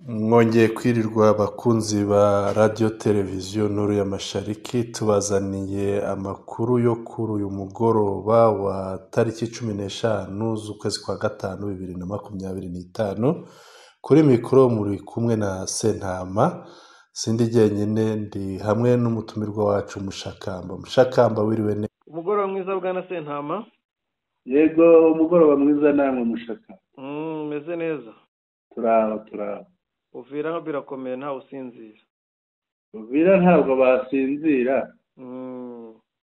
Mwongeye kwirirwa abakunzi ba radiyo televiziyo Nuru ya Mashariki, tubazaniye amakuru yo kuri uyu mugoroba wa tariki 15 z'ukwezi kwa gatanu 2025. Kuri mikoro muri kumwe na Sentama, sindi jyenyine, ndi hamwe n'umutumirwa wacu Mushakamba. Mushakamba, wiriwe neza? Umugoroba mwiza, bwana Sentama. Yego, umugoroba mwiza namwe, Mushaka. Meze neza. Turaba, turaba. Uvira birakomeye, ntawe usinzira. Uvira ntabwo basinzira,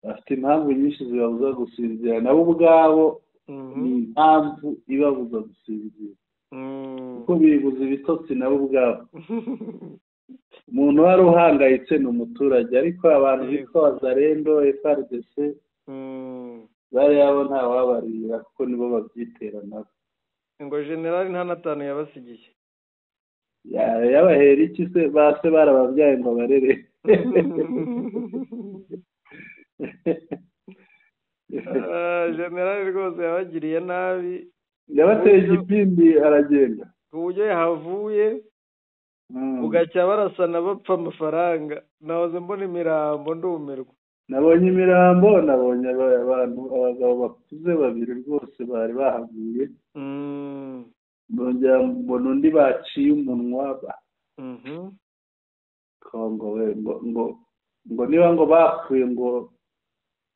bafite impamvu nyinshi zibabuza gusinzira, nabo ubwabo ni impamvu ibabuza gusinzira, kuko bibuza ibitotsi nabo ubwabo. Umuntu wari uhangayitse ni umuturage, ariko abantu bitwa Wazalendo, FARDC, bariya bo ntawabarira kuko nibo babyitera nabo. Ngo generali nta n'atanu yabasigiye. Yabahera iki se? Base barababyaye ngo barere? Generali rwose yabagiriye nabi. Yabateye igipindi aragenda. Ku buryo yahavuye ugacya barasana bapfa amafaranga. Nahoze mbona imirambo ndumirwa. Nabonye imirambo, nabonye abantu, abagabo bakuze babiri rwose bari bahavuye, nongera mbona undi baciye umunwa. Kongo we, ngo ngo ngo niba ngo bapfuye, ngo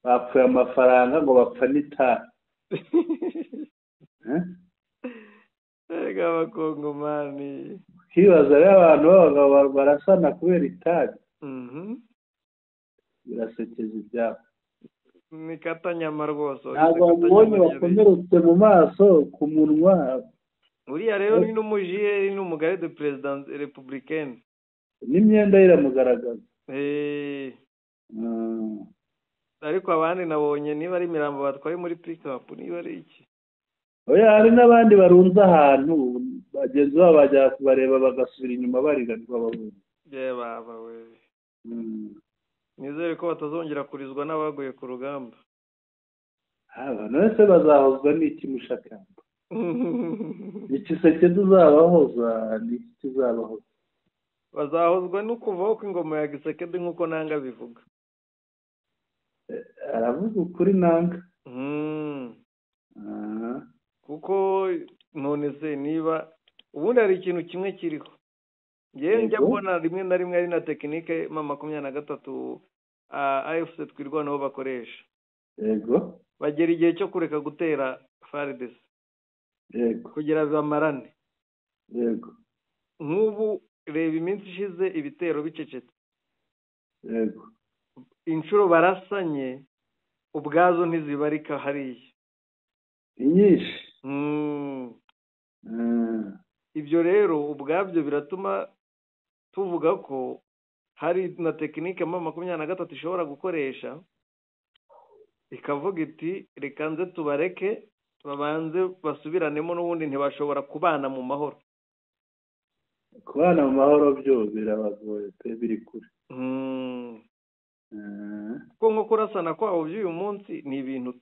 bapfuye amafaranga, ngo bapfa n'itabi. Eh? Ega abakongomani. Ukibaza rero, abantu b'abagabo barasana kubera itabi, birasekeje ibyabo. Ni katanyama rwose. Ntabwo wamubonye wakomeretse mu maso, ku munwa? Uriya rero ni n'umujiyeri, ni umugare de présidence républicaine. N'imyenda ye iramugaragaza. Ariko abandi nabonye niba ari imirambo batwaye muri pick-up, niba ari iki. Oya, hari n'abandi barunze ahantu, bagenzi babo bajya kubareba bagasubira inyuma barira, ntibababone. Ye baba we, nizere ko batazongera kurizwa n'abaguye ku rugamba. Abantu bose bazahozwa n'iki, Mushakamba? Igiseke tuzabahoza ni iki kizabahoza? Bazahozwa no kuvaho kw'ingoma ya Gisekedi, nk'uko nanga bivuga. Aravuga ukuri nanga. Kuko none se niba ubundi hari ikintu kimwe kiriho ngewe njya mbona rimwe na rimwe ari na tekinike M23 AFC Twirwaneho bakoresha, bagera igihe cyo kureka gutera FARDC kugira bamarane. Nk'ubu reba iminsi ishize ibitero bicecetse, inshuro barasanye ubwazo ntizibarika hariya. Ni nyinshi. Ibyo rero ubwabyo biratuma tuvuga ko hari na tekinike M23 ishobora gukoresha, ikavuga iti reka nze tubareke babanze basubiranemo, n'ubundi ntibashobora kubana mu mahoro. Kubana mu mahoro byo birabagoye pe, biri kure. Kuko nko kurasana kwabo by'uyu munsi ni ibintu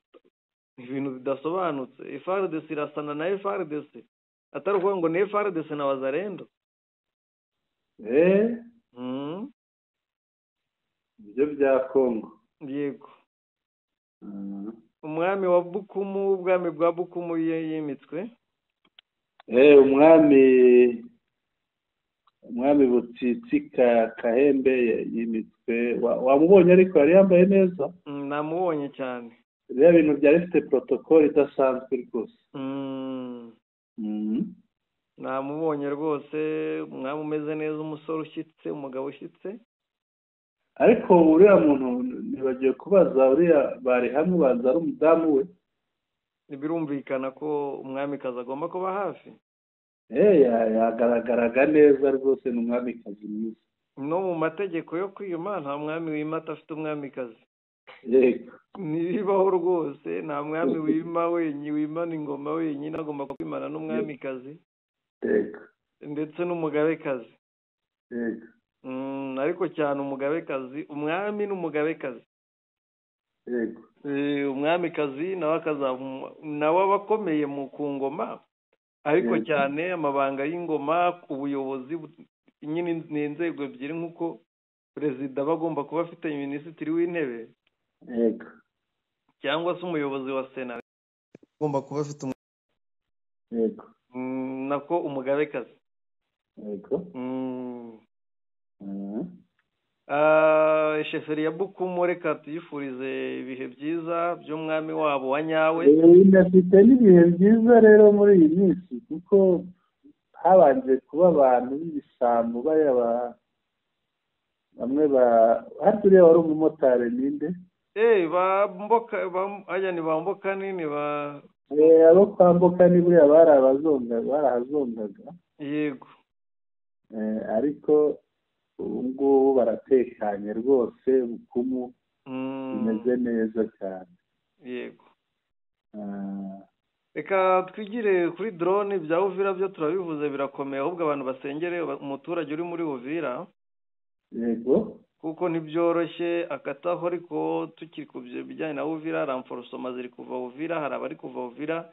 bidasobanutse. FARDC irasana na FARDC, atari ukuvuga ngo ni FARDC na Wazalendo. Ibyo bya Kongo. Yego. Umwami wa Bukumu, ubwami bwa Bukumu yimitswe. Umwami Butitsi Kahembe yimitswe. Wamubonye ariko yari yambaye neza. Namubonye cyane. Biriya bintu byari bifite protocole idasanzwe rwose. Namubonye rwose, umwami umeze neza, umusore ushyitse, umugabo ushyitse. Ariko uriya muntu ntibagiye kubaza, uriya bari hamwe ubanza ari umudamu we. Birumvikana ko umwamikazi agomba kuba hafi. Yagaragaraga neza rwose, ni umwamikazi mwiza. No mu mategeko yo kwima, nta mwami wima adafite umwamikazi. Ntibibaho rwose, nta mwami wima wenyine, wimana ingoma wenyine, agomba kwimana n'umwamikazi ndetse n'umugabekazi. Ariko cyane umugabekazi, umwami n'umugabekazi. Umwamikazi nawe akazaba, nawe aba akomeye mu ku ngoma. Ariko cyane amabanga y'ingoma, ubuyobozi nyine ni inzego ebyiri nk'uko perezida aba agomba kuba afite minisitiri w'intebe yego cyangwa se umuyobozi wa sena agomba kuba afite yego nako umugabekazi yego. Sheferi ya Bukumu reka tuyifurize ibihe byiza by'umwami wabo wa nyawe. Inafite n'ibihe byiza rero muri iyi minsi, kuko habanje kuba abantu b'ibisambo bariya bamwe ba haturiya wari umumotari ninde ba Mboka ni ba Mboka nini ba abo kwa Mboka ni buriya barahazongaga yego. Ariko ubu ngubu baratekanye rwose, Bukumu bimeze neza cyane yego. Reka twigire kuri drone bya Uvira byo turabivuze birakomeye, ahubwo abantu basengere umuturage uri muri Uvira yego, kuko ntibyoroshye akataho. Ariko tukiri ku bijyanye na Uvira, ramforosoma ziri kuva Uvira, hari abari kuva Uvira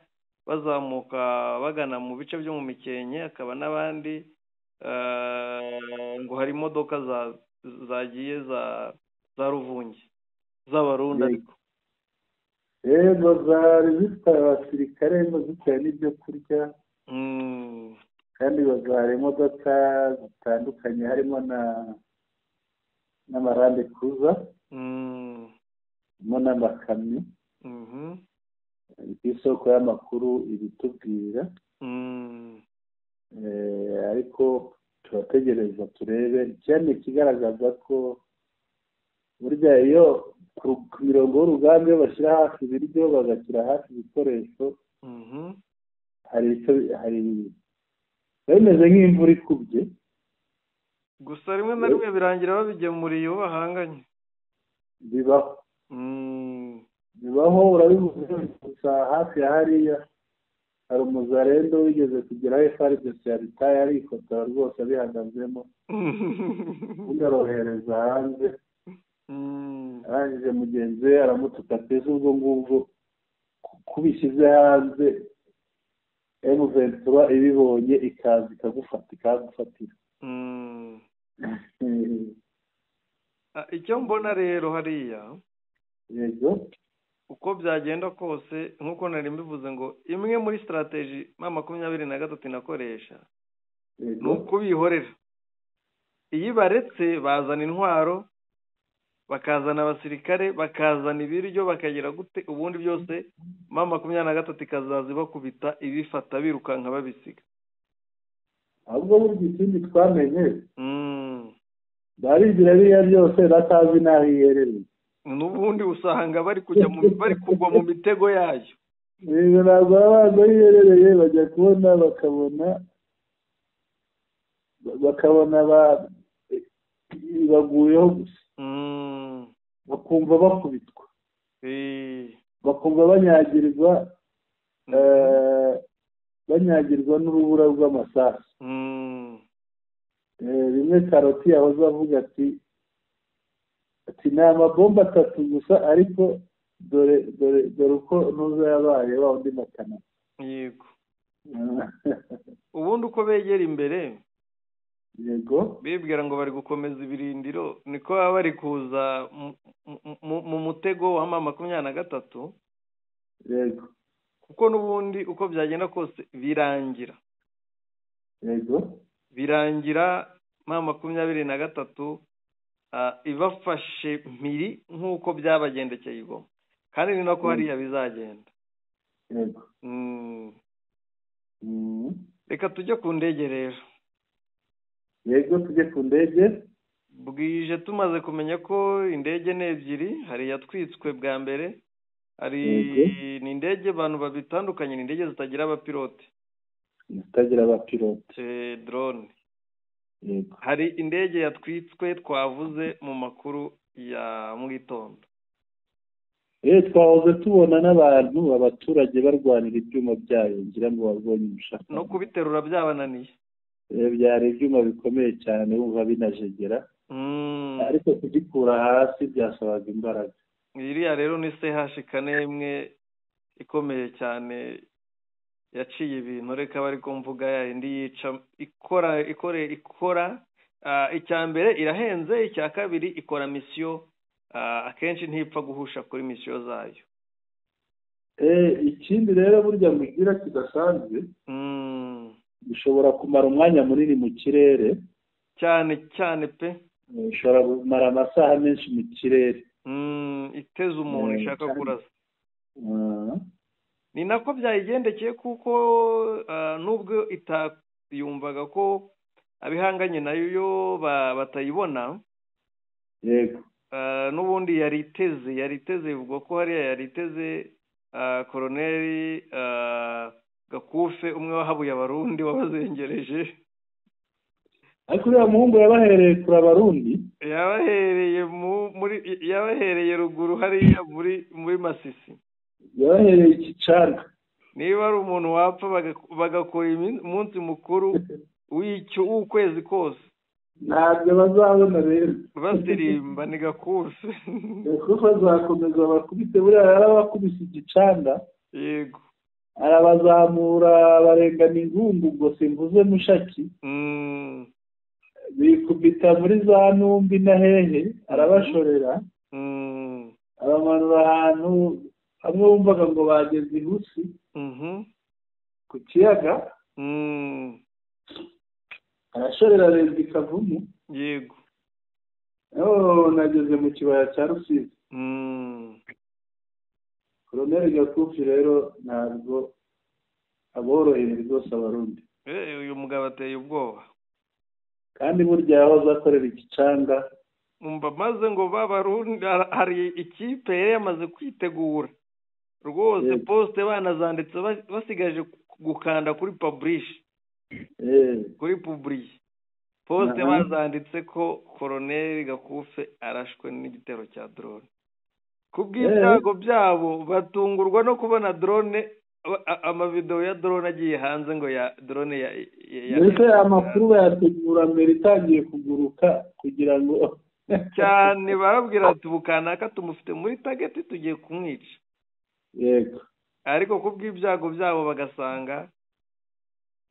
bazamuka bagana mu bice byo mu Mikenke, akaba n'abandi ngo hari imodoka zagiye za Ruvungi z'Abarundi ariko yego zari zitwaye abasirikare ngo zitwaye n'ibyo kurya, kandi bazara imodoka zitandukanye harimo n'amarande kuza, harimo n'amakamyo. Isoko y'amakuru ibitubwira, ariko turategereza turebe. Cyane ikigaragaza ko burya iyo ku mirongo y'urugamba iyo bashyira hafi ibiryo bagashyira hafi ibikoresho, hari bimeze nk'imvura ikubye gusa rimwe na rimwe birangira babigemuriye uwo bahanganye. Bibaho bibaho, urabivuze gusa. Hafi ya hariya hari umuzarendo wigeze kugeraho FARDC yabitaye arifotora rwose abihagazemo, undi arohereza hanze, arangije mugenzi we aramutuka ati ubwo ngubwo kubishyize hanze M23 ibibonye ikaza ikagufata ikagufatira. Icyo mbona rero hariya yego, uko byagenda kose nk'uko nari mbivuze ngo imwe muri strategy M23 inakoresha ni ukubihorera. Iyo baretse bazana intwaro, bakazana abasirikare, bakazana ibiryo, bakagira gute, ubundi byose M23 ikazaza ibakubita ibifata birukanka babisiga. Ahubwo burya ikindi twamenye barigira biriya byose batazi n'aho iherereye, n'ubundi usanga bari kujya bari kugwa mu mitego yayo. Ntabwo baba bazi aho iherereye, bajya kubona bakabona baguyeho gusa, bakumva bakubitwa, bakumva banyagirwa n'urubura rw'amasasu. Rimwe Karoti yahoze avuga ati ni amabomba atatu gusa, ariko dore dore dore uko ntuza yabaye wa undi makana. Yego, ubundi uko begera imbere yego bibwira ngo bari gukomeza ibirindiro, niko baba bari kuza mu mutego wa M23 yego, kuko n'ubundi uko byagenda kose birangira yego, birangira M23 ibafashe mpiri nk'uko byabagendekeye i Goma, kandi ni nako hariya bizagenda yego. Reka tujye ku ndege rero. Yego tujye ku ndege. Bwije tumaze kumenya ko indege ni ebyiri, hari yatwitswe bwa mbere, hari ni indege abantu babitandukanye, ni indege zitagira abapilote, drone. Yego, hari indege yatwitswe twavuze mu makuru ya mu gitondo. Twahoze tubona n'abantu abaturage barwanira ibyuma byayo, ngira ngo babonye umushaka no kubiterura byabananiye. Byari ibyuma bikomeye cyane wumva binajegera, ariko kugikura hasi byasabaga imbaraga. Iriya rero ni CH4 imwe ikomeye cyane Yaciye ibintu, reka bari kumvuga ya indi yica ikora ikore ikora. Icya mbere irahenze, icya kabiri ikora mission, akenshi ntipfa guhusha kuri mission zayo. Ikindi rero burya mugira kidasanzwe, bishobora kumara umwanya munini mu kirere. Cyane cyane pe. Bishobora kumara amasaha menshi mu kirere. Iteze umuntu ishaka kurasa. Ni nako byayigendekeye, kuko nubwo itayumvaga ko abihanganye nayo batayibona. Yego. N'ubundi yari iteze bivugwa ko hariya yari iteze Koroneli Gakufe, umwe wahabuye Abarundi wabazengereje. Ariko uriya muhungu yabahereye kure Abarundi, yabahereye muri yabahereye ruguru hariya muri Masisi, yabahereye ikicanga. Niba ari umuntu wapfa bagakora umunsi mukuru w'icyo w'ukwezi kose, ntabwo bazabona rero basirimba. Ni Gakufe. Gakufe azakomeza bakubite, buriya yarabakubise igicanga. Yego. Arabazamura barengana ingungu, ubwo simvuze Mushaki, bikubita muri za Numbi na hehe, arabashorera, abamanura ahantu hamwe bumvaga ngo bageze ihusi ku kiyaga, arashorera arenga ikavumu. Yego. Nageze mu kibaya cya Rusizi. Koroneli Gakufi rero ntabwo aboroheye rwose Abarundi. Uyu mugabo ateye ubwoba. Kandi burya yahoze akorera igicanga. Umva maze ngo b'Abarundi hari ikipe yari yamaze kwitegura rwose, poste banazanditse, basigaje gukanda kuri publish, kuri publish poste, bazanditse ko Koroneli Gakufe arashwe n'igitero cya drone. Kubw'ibyago byabo batungurwa no kubona drone, amavideo ya drone agiye hanze, ngo ya drone ya Mbese amakuru bayategura mbere itangiye kuguruka kugira ngo cyane. Barabwira ati bukanaka tumufite muri target, tugiye kumwica. Yego. Ariko kubw'ibyago byabo bagasanga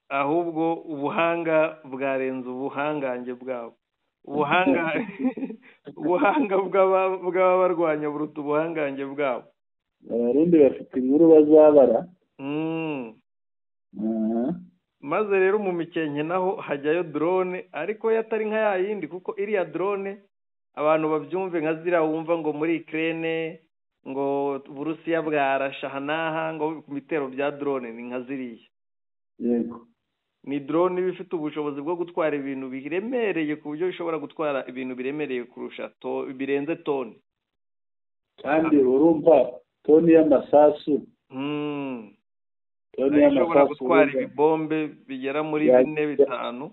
ahubwo ubuhanga bwarenze ubuhangange bwabo, ubuhanga bw'ababarwanya buruta ubuhangange bwabo. Abarundi bafite inkuru bazabara. Maze rero mu Mikenke naho hajyayo drone, ariko yatari nka ya yindi, kuko iriya drone abantu babyumve nka ziriya wumva ngo muri Ukraine ngo Burusiya bwarasha aha n'aha ngo ku bitero bya drone, ni nka ziriya. Yego. Ni drone iba ifite ubushobozi bwo gutwara ibintu biremereye, ku buryo ishobora gutwara ibintu biremereye kurusha birenze toni. Kandi urumva toni y'amasasu, toni ishobora y'amasasu gutwara ibibombe bigera muri 4, 5.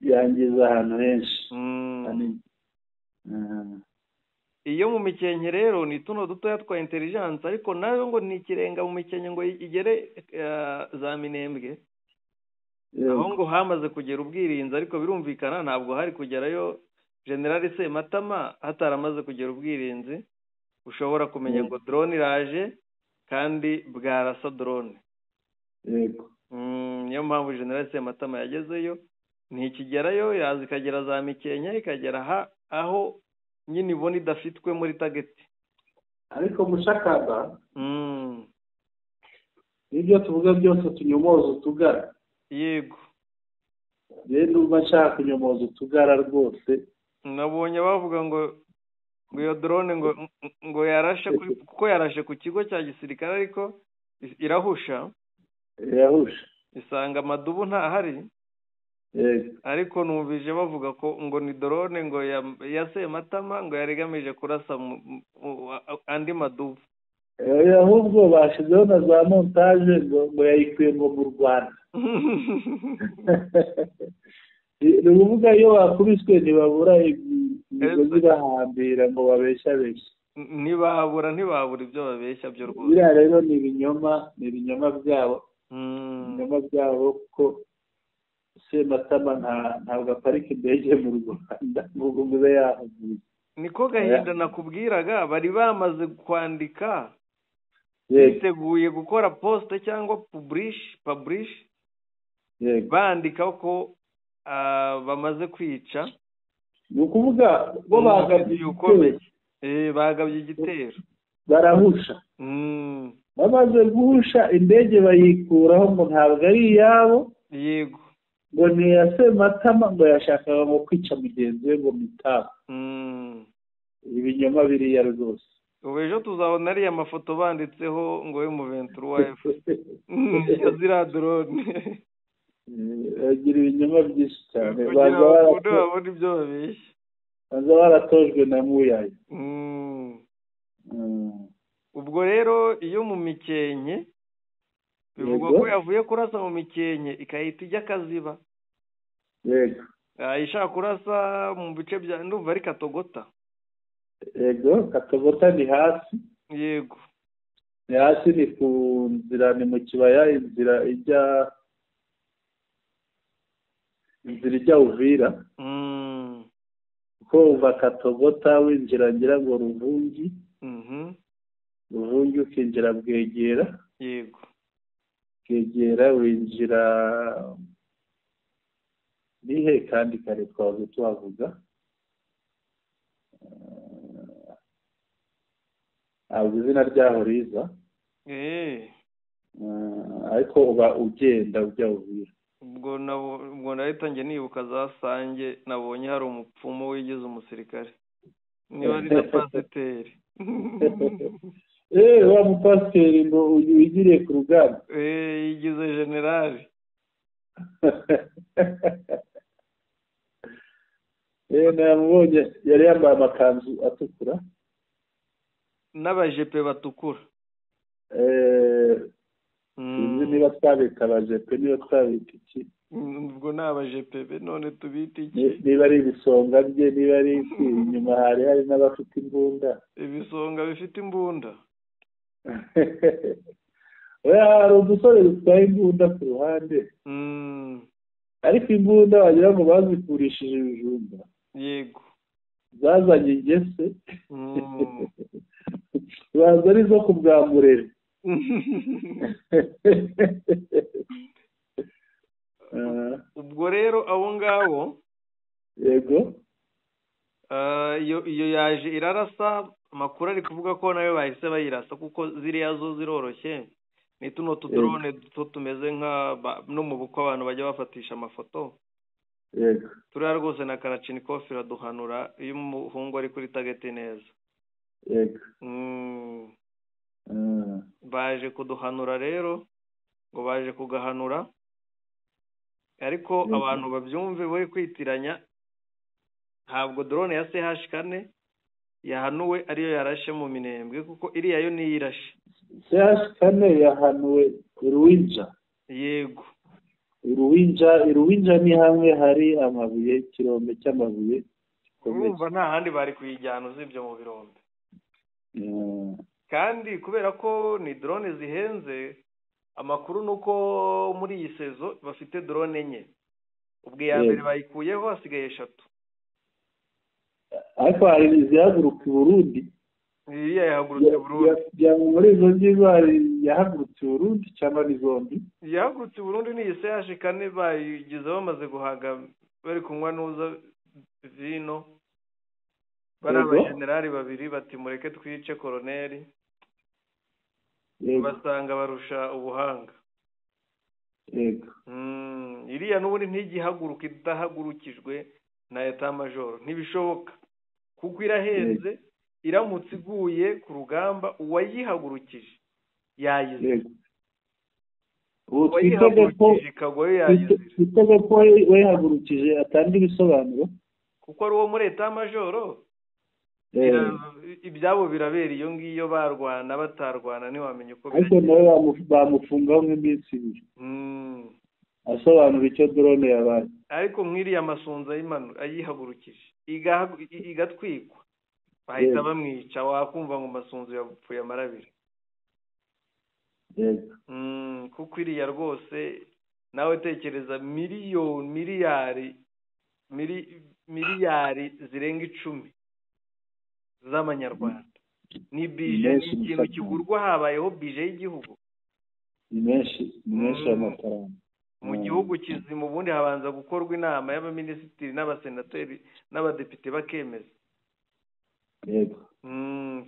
Yangiza ahantu henshi hanini. Iyo mu Mikenke rero ni tuno dutoya twa intelligence, ariko nayo ngo ni ikirenga mu Mikenke ngo igere za Minembwe, aho ngo hamaze kugera ubwirinzi, ariko birumvikana ntabwo hari kugerayo General Sematama hataramaze kugera ubwirinzi ushobora kumenya ngo drone iraje kandi bwarasa drone. Yego. Niyo mpamvu General Sematama yagezeyo, ntikigerayo, yaza ikagera za Mikenke, ikagera aho nyine ibona idafitwe muri target. Ariko Mushakamba, n'ibyo tuvuga byose tunyomoza utugara. Yego. Rero ndumva nshaka kunyomoza utugara rwose. Nabonye bavuga ngo iyo drone ngo yarashe kuko yarashe ku kigo cya gisirikare, ariko irahusha. Irahusha. Isanga amadubu ntahari. Yego. Ariko numvije bavuga ko ngo ni drone ngo ya Sematama ngo yari igamije kurasa andi madubu. Ahubwo bashyizeho na za montage ngo yayikuye ngo mu Rwanda. Ni ukuvuga iyo bakubiswe ntibabura imigozi bahambira ngo babeshabeshye. Ntibabura ibyo babeshya byo rwose. Biriya rero ni ibinyoma, ni ibinyoma byabo. Ibinyoma byabo ko Sematama ntabwo aparika indege mu Rwanda ngo ibe yahavuye. Niko gahinda nakubwiraga, bari bamaze kwandika Biteguye gukora poste cyangwa publish bandika ko bamaze kwica. Ni ukuvuga bo bagabye bagabye igitero barahusha. Bamaze guhusha indege bayikuraho ngo ntabwo ari iyabo. Yego. Ngo ni iya Sematama, ngo yashakaga ngo kwica mugenzi we ngo mitabo. Ibinyoma biriya rwose. Ubu ejo tuzabona ariya mafoto banditseho ngo M23 F ziriya drone. Bagira ibinyoma byinshi cyane. Babona ibyo babeshya. Baza baratojwe na Muyayi. Ubwo rero iyo mu Mikenke bivugwa ko yavuye kurasa mu Mikenke ikahita ijya Kaziba. Yego. Ishaka kurasa mu bice bya ndumva ari Katogota. Yego, Katogota ni hasi. Yego. Ni hasi, ni ku nzira, ni mu kibaya, inzira ijya Uvira. Kuko uva Katogota winjira ngira ngo Ruvungi. Ruvungi ukinjira Bwegera. Yego. Bwegera winjira nihe kandi kare twaje tuhavuga. Ntabwo izina ryaho riza. Ariko uba ugenda ujya Uvira. Ubwo nahita njye nibuka za Sange, nabonye hari umupfumu wigize umusirikare niba ari na pasiteri. Wa mupasiteri ngo wigiriye ku rugamba. Yigize generali. Namubonye yari yambaye amakanzu atukura n'abajepe batukura. Sinzi niba twabita abajepe, niba twabita iki. Ubwo ni abajepe be, none tubita iki? Niba ari ibisonga bye, niba ari iki. Inyuma hari n'abafite imbunda. Ibisonga bifite imbunda. Hari udusore dutwaye imbunda ku ruhande. Ariko imbunda wagira ngo bazikurishije ibijumba. Yego. Zazanye ingese. Baza ari zo ku bwa Murere. Ubwo rero abo ngabo. Yego. Iyo yaje irarasa, amakuru ari kuvuga ko nayo bahise bayirasa kuko ziriya zo ziroroshye. Ni tuno tudrone duto tumeze nka no mu bukwe abantu bajya bafatisha amafoto. Yego. Turiya rwose na Kalachnikov iraduhanura iyo umuhungu ari kuri target neza. Yego. Baje kuduhanura rero, ngo baje kugahanura. Ariko abantu babyumve we kwitiranya, ntabwo drone ya CH4 yahanuwe ariyo yarashe mu Minembwe, kuko iriya yo niyo irashe. CH4 yahanuwe Uruwinja. Yego. Uruwinja ni hamwe hari amabuye, ikirombe cy'amabuye. Urumva nta handi bari kuyijyana usibye mu birombe. Kandi kubera ko ni drone zihenze, amakuru nuko muri iyi sezo bafite drone 4. Ubwo iya mbere bayikuyeho hasigaye 3. Ariko hari izihaguruka i Burundi. Iriya yahagurutse Burundi. Muri izo ngizo hari yahagurutse Burundi cyangwa ni zombi? Yahagurutse Burundi ni iyi CH4 bayigize bamaze guhaga bari kunywa nuza vino. Bari abajenerali babiri bati mureke twice koroneri. Basanga barusha ubuhanga. Yego. Iriya n'ubundi ntigihaguruka idahagurukijwe na etat major, ntibishoboka kuko irahenze. Iramutse iguye ku rugamba uwayihagurukije yayizira. Twitege ko uwayihagurukije atanga ibisobanuro kuko ari uwo muri etat major. Ibyabo birabera iyo ngiyo, barwana batarwana ntiwamenye uko bigenda. Ariko nawe bamufungaho nk'iminsi 2 asobanura icyo drone yabaye. Ariko nk'iriya Masunzu ayihagurukije igatwikwa bahita bamwica, wakumva ngo Masunzu yapfuye amarabiri. Kuko iriya rwose nawe tekereza miliyari zirenga 10 z'amanyarwanda. Ni budget, ni ikintu kigurwa habayeho budget y'igihugu. Ni menshi, ni menshi y'amafaranga. Mu gihugu kizima ubundi habanza gukorwa inama y'abaminisitiri n'abasenateri n'abadepite bakemeza. Yego.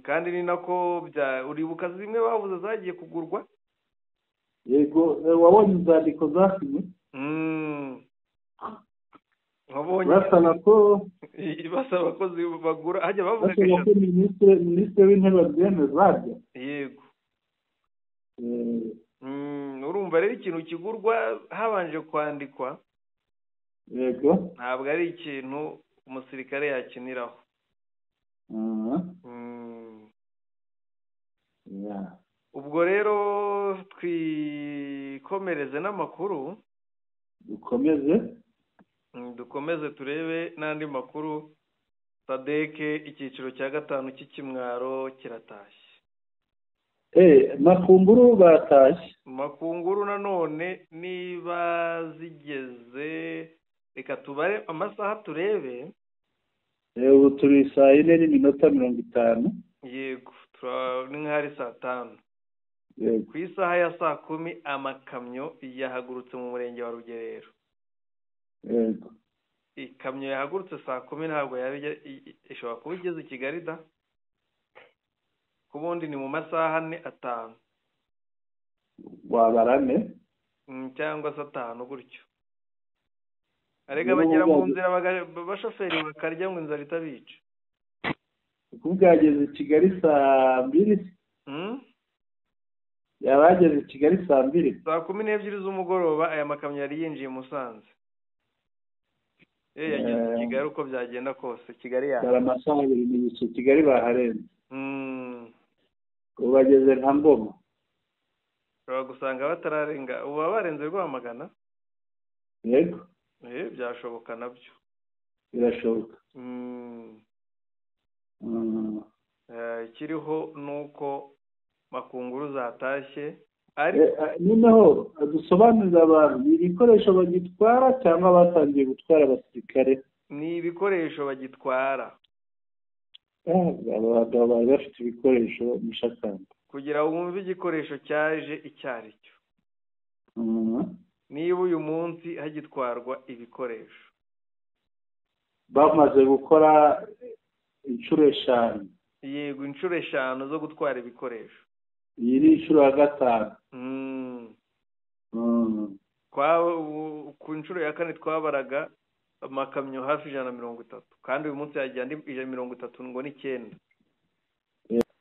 Kandi ni nako uribuka zimwe bavuze zagiye kugurwa. Yego, wabonye inzandiko zasinye? Basaba ko basaba ko bagura, hajya bavuga ko minisitiri w'intebe abyemeza harya. Yego. Urumva rero ikintu kigurwa habanje kwandikwa. Yego. Ntabwo ari ikintu umusirikare yakiniraho. Ubwo rero twikomereze n'amakuru. Dukomeze turebe n'andi makuru. Sadeke icyiciro cya 5 cy'ikimwaro kiratashye. Makunguru batashye. Makunguru nanone niba zigeze, reka tubare amasaha turebe. Ubu turi saa 4:50. Yego, ni nk'ari saa 5. Ku isaha ya saa 10 amakamyo yahagurutse mu murenge wa Rugerero. Yego. Ikamyo yahagurutse saa 10 ntabwo yari ishobora kuba igeze i Kigali da. Kubundi ni mu masaha 4 5. Wabarane cyangwa se 5 gutyo. Arega bagera mu nzira abashoferi bakarya ngo inzara itabica. Kubwageze i Kigali saa 2. Yabageze i Kigali saa 2. Saa 12 z'umugoroba aya makamyo yari yinjiye Musanze. Yageze i Kigali uko byagenda kose. Kigali ya amasaha 2:30 Kigali baharenze. Ubageze nka Ngoma. Ushobora gusanga batararenga, ubu barenze Rwamagana. Yego. Byashoboka nabyo. Birashoboka. Ikiriho nuko Makunguru zatashye. Ari noneho dusobanurira abantu, ni ibikoresho bagitwara cyangwa batangiye gutwara abasirikare? Ni ibikoresho bagitwara. Abagabo bari bafite ibikoresho mushakamba kugira wumve igikoresho cyaje icyo ari cyo. Niba uyu munsi hagitwarwa ibikoresho bamaze gukora inshuro 5. Yego, inshuro 5 zo gutwara ibikoresho. Iyi ni inshuro ya 5. Ku nshuro ya 4 twabaraga amakamyo hafi 130, kandi uyu munsi yagiye andi 139.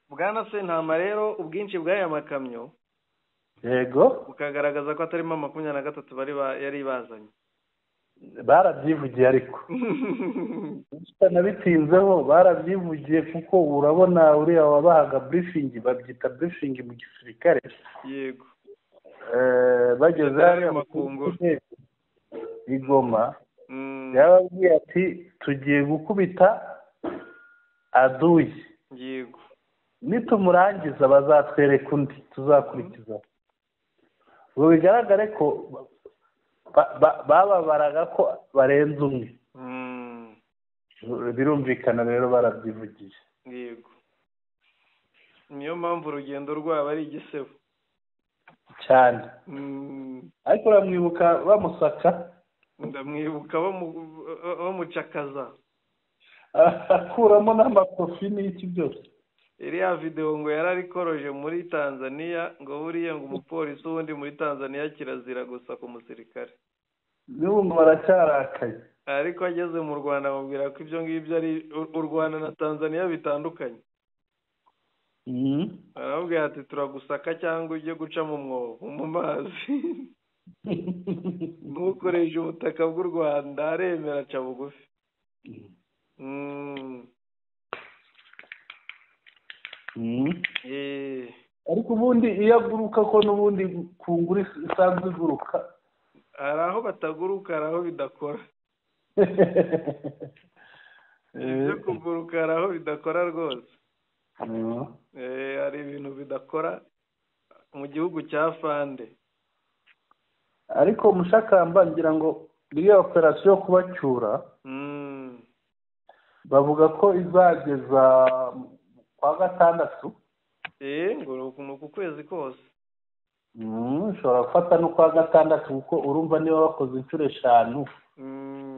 Bwana Sentama rero ubwinshi bw'aya makamyo, yego, bukagaragaza ko atarimo 23 bari yari bazanye. Barabyivugiye ariko nabitinzeho, barabyivugiye kuko urabona uriya wabahaga briefing, babyita briefing mu gisirikare. Yego. Bageze hariya Makunguru i Goma, yababwiye ati tugiye gukubita aduyi. Yego. Nitumurangiza bazatwereka undi tuzakurikiza. Ubwo bigaragare ko bababaraga ko barenze umwe. Birumvikana rero barabyivugiye. Yego. Niyo mpamvu urugendo rwabo ari igisebo cyane. Ariko uramwibuka bamusaka? Ndamwibuka bamucakaza, akuramo n'amakofi n'iki byose. Iriya video ngo yararikoroje muri Tanzania, ngo buriya ngo umupolisi wundi muri Tanzania kirazira gusa ku musirikare. N'ubu ngo baracyarakaye. Ariko ageze mu Rwanda amubwira ko ibyo ngibyo ari u Rwanda na Tanzania bitandukanye. Aramubwira ati turagusaka cyangwa ujye guca mu mwobo mu mazi. Ntukoreshe ubutaka bw'u Rwanda, aremera aca bugufi. Ariko ubundi iyo aguruka ko n'ubundi kungura isanzwe iguruka. Hari aho bataguruka, hari aho bidakora. Ibyo kuguruka hari aho bidakora rwose. Hari ibintu bidakora mu gihugu cya Fande. Ariko mushakamba ngira ngo iriya operasiyo yo kubacyura bavuga ko izageza kwa gatandatu. Ngo ni uku kwezi kose. Ushobora gufata n'ukwa gatandatu, kuko urumva niba bakoze inshuro 5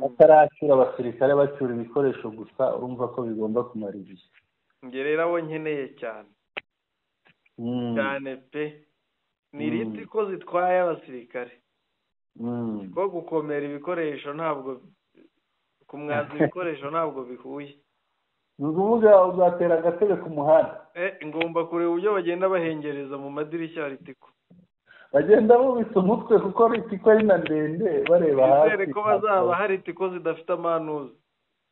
bataracyura abasirikare, bacyura ibikoresho gusa, urumva ko bigomba kumara igihe. Nge rero abo nkeneye cyane cyane pe ni ritiko zitwaye abasirikare, ko gukomera ibikoresho ntabwo kumwaza ibikoresho ntabwo bihuye. Ni ukuvuga uzatera agatebe ku muhanda. Ngomba kureba uburyo bagenda bahengereza mu madirishya ya ritiko, bagenda bubitse umutwe kuko ritiko ari na ndende, bareba hasi. Nizere ko bazaba hari ritiko zidafite amanuza,